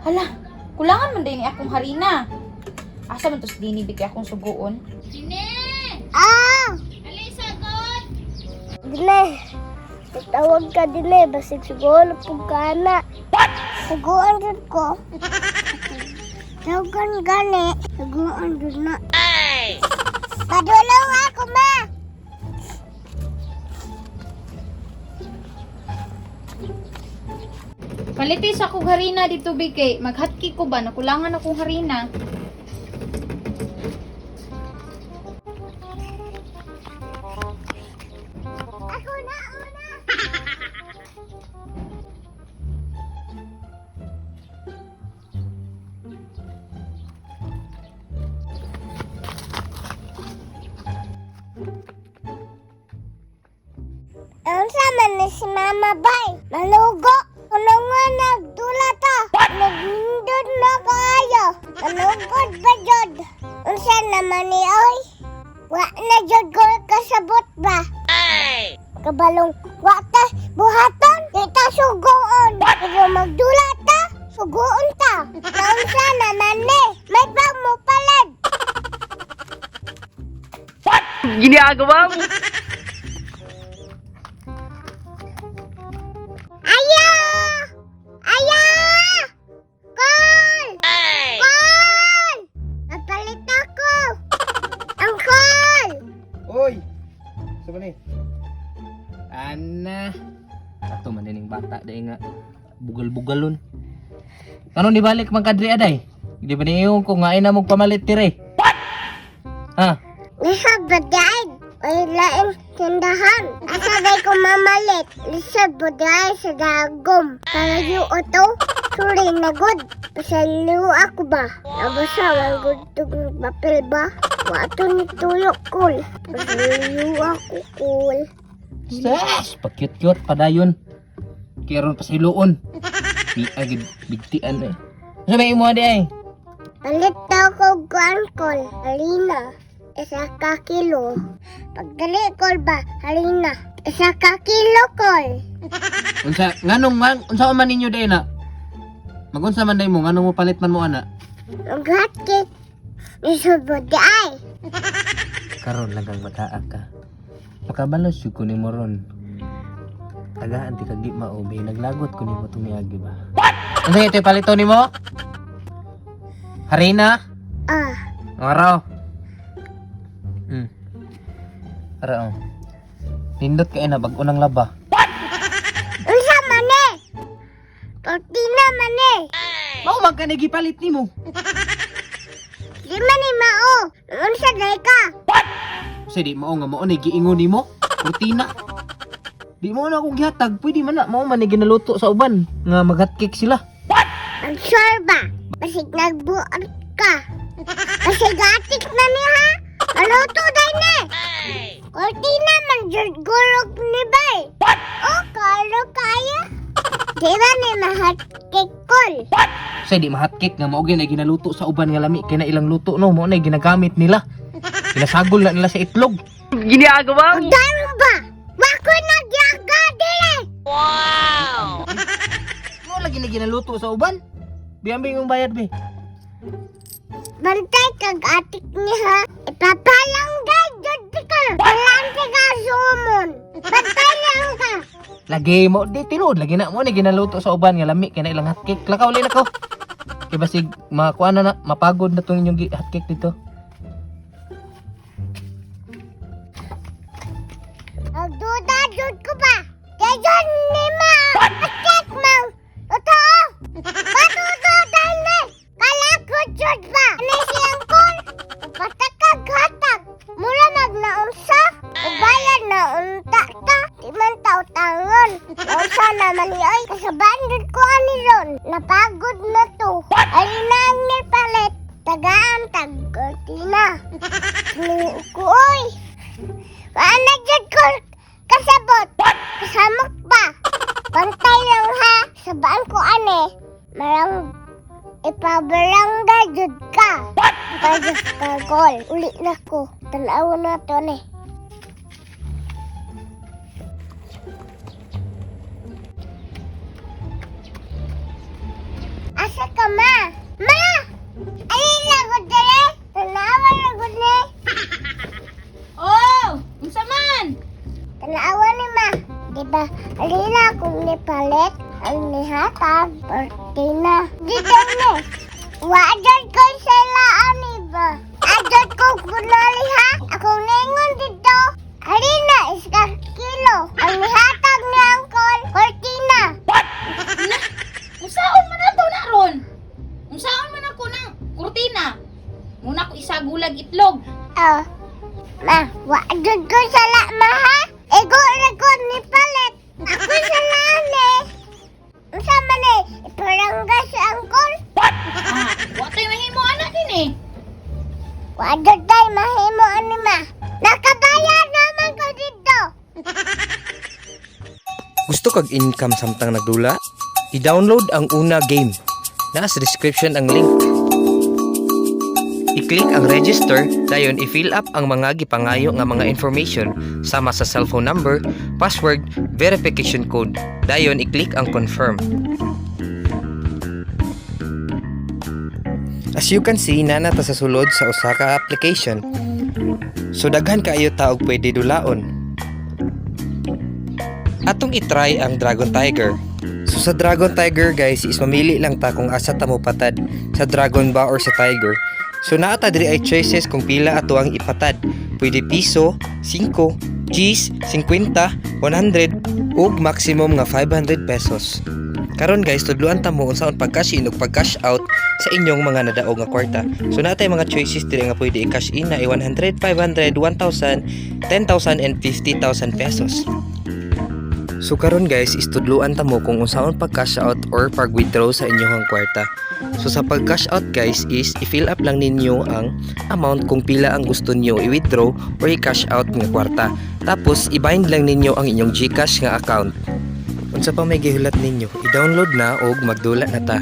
Hala, kulangan man din ni akong harina. Asa man tos dini bi kay akong suguon? Ah! Ali, sagot! Dine, tawag ka dine, basig sugoon pug ka na. Sugoon jud ko. Tawagan gani, sugoon jud na. Padulong ako, ma! Paliti sa akong harina dito bi kay maghatki ko ba nakulangan akong harina. Ako na, una! Unsa man ni si Mama Bay? Malugo. Kuno nga nagdula ta. Nagnindot na kaayo. Malugod ba jud? Unsa naman ni oy? Wa na jud ko kasabot ba? Kabalong wa ta buhaton, di ta sugoon. Pero magdula ta, sugoon ta. Naunsa naman ni? May bag mo palad. Ginagawa mo? Ayo! Ayo! Call! Call! Napalit ako! Ang call! Oy! Sa ni? Ana. Ato man din bata dai nga bugal-bugalon. Ano ni balik man kadri aday? Di ba niyo ko nga ina mong pamalit dire? What? Ha? Lisod ba dahil? Ay laing tindahan. Asa day ko mamalit? Lisod ba dahil sa dagom? Kalayo o to? Sorry na good. Pasaliw ako ba? Nabasa man good tug papel ba? Wato ni tuyok kul. Pasaliw ako kul. Sus, pa-cute-cute padayon. Kaya pa sa hiluon. Di agad bigtian eh. Sa may imo di ay? Palit daw ko kuan kol. Harina. 1 ka kilo. Pagdali kol ba? Harina. 1 ka kilo kol. Unsa nganong man unsa man ninyo day na? Magunsa man day mo nganong mo palit man mo ana? Maghatkit. Lisod ba dahil? Karon lang kang bataa ka. Makabalos jud ko nimo ron. Tagaan ti kag di maubi, naglagot ko nimo tumiagi ba. What? Unsa ito palito nimo? Harina? Ah. Ang araw. Ara oh. Nindot kay na bag unang laba. Unsa man eh? Tortina man eh. Mao man ka nagipalit nimo. Di man ni mao. Unsa day ka? Sa di mao nga mao ni giingon nimo. Rutina. Di mo na akong gihatag, pwede man na mao man ni ginaluto sa uban nga mag-hotcake sila. Ang sure ba? Basig nagbuot ka. Basig atik na ni ha? Maluto day ni. Cortina man jud gurog ni bay. O karo kaya? Di ba ni mahat kol? Sa di ma-hotcake nga mao gyud na ginaluto sa uban nga lami kay na ilang luto no, mao na ginagamit nila. Ginasagol na nila sa itlog. Ginagawa Ang daro ba? Wako nagyaga dire. Mo lagi na ginaluto sa uban. Biyambing yung bayad be. Bantay kag atik ni ha. Ipapalanggay jud ka. Walang ka sumon. Bantay lang ka. Lagi mo di tinuod lagi na mo ni ginaluto sa uban nga lami kay na ilang hotcake. Lakaw uli nako. Kay basig makuha na na mapagod na tong inyong hotcake dito. Nagduda jud ko ba? Kaya ni ma. Atik mang. Totoo. Matuto dahil na. Kalakot jud ba? Ano si Angkol? Patakag hatag. Mura magnaunsa. Ubayan na unta ta. Di man tautangon. Naunsa naman ni ay. Kasabaan jud ko ani ron. Napagod na to. Ay na ang nipalit. Tagaan tag kortina. Ko oy. Paano jud ko kasabot? Kasamok ba? Pantay lang ha. Sabaan ko ane. Marang ipabarangay jud ka. Pwede ka gol. Uli na ko. Tanaw na to ne. Asa ka ka, ma. Ma! Alin lang ko dere? Tanawa lang ko ni. Oh, unsa man? Tanawa ni ma. Diba, alin akong nipalit ang nihatag, Martina. Dito ni. Wajan ko sila ani ba? Adot ko kunali ha? Akong ningon dito. Harina is ka kilo. Ang nihatag ni Angkol, Cortina. Na, unsaon man ato na ron? Unsaon man ako ng kurtina? Muna ko isagulag itlog. Oh. Ma, wajan ko sala ma ha? Ego ko ni palit. Ako sala ni. Unsa man ni? Iparangga si Angkol. Ah, wa tay mahimo ana din eh. Wajan tay mahimo ani ma. Nakabayad naman ko dito. Gusto kag income samtang nagdula? I-download ang Una game. Naa sa description ang link. I-click ang register, dayon i-fill up ang mga gipangayo nga mga information sama sa cellphone number, password, verification code. Dayon i-click ang confirm. As you can see, naa na ta sa sulod sa usa ka application. So daghan kaayo taog pwede dulaon. Atong itry ang Dragon Tiger. So sa Dragon Tiger, guys, is mamili lang ta kung asa ta mo patad, sa Dragon ba or sa Tiger. So naa ta diri ay choices kung pila ato ang ipatad. Pwede piso, 5, Gs, 50, 100 ug maximum nga 500 pesos. Karon guys, tudluan ta mo unsaon pag-cash in ug pag-cash out sa inyong mga nadaog nga kwarta. So naa tay mga choices diri nga pwede i-cash in na ay 100, 500, 1,000, 10,000 and 50,000 pesos. So karon guys, istudluan ta mo kung unsaon pag cash out or pag withdraw sa inyong kwarta. So sa pag cash out, guys, is i-fill up lang ninyo ang amount kung pila ang gusto niyo i-withdraw or i-cash out nga kwarta. Tapos i-bind lang ninyo ang inyong GCash nga account. Unsa pa may gihulat ninyo? I-download na og magdula na ta.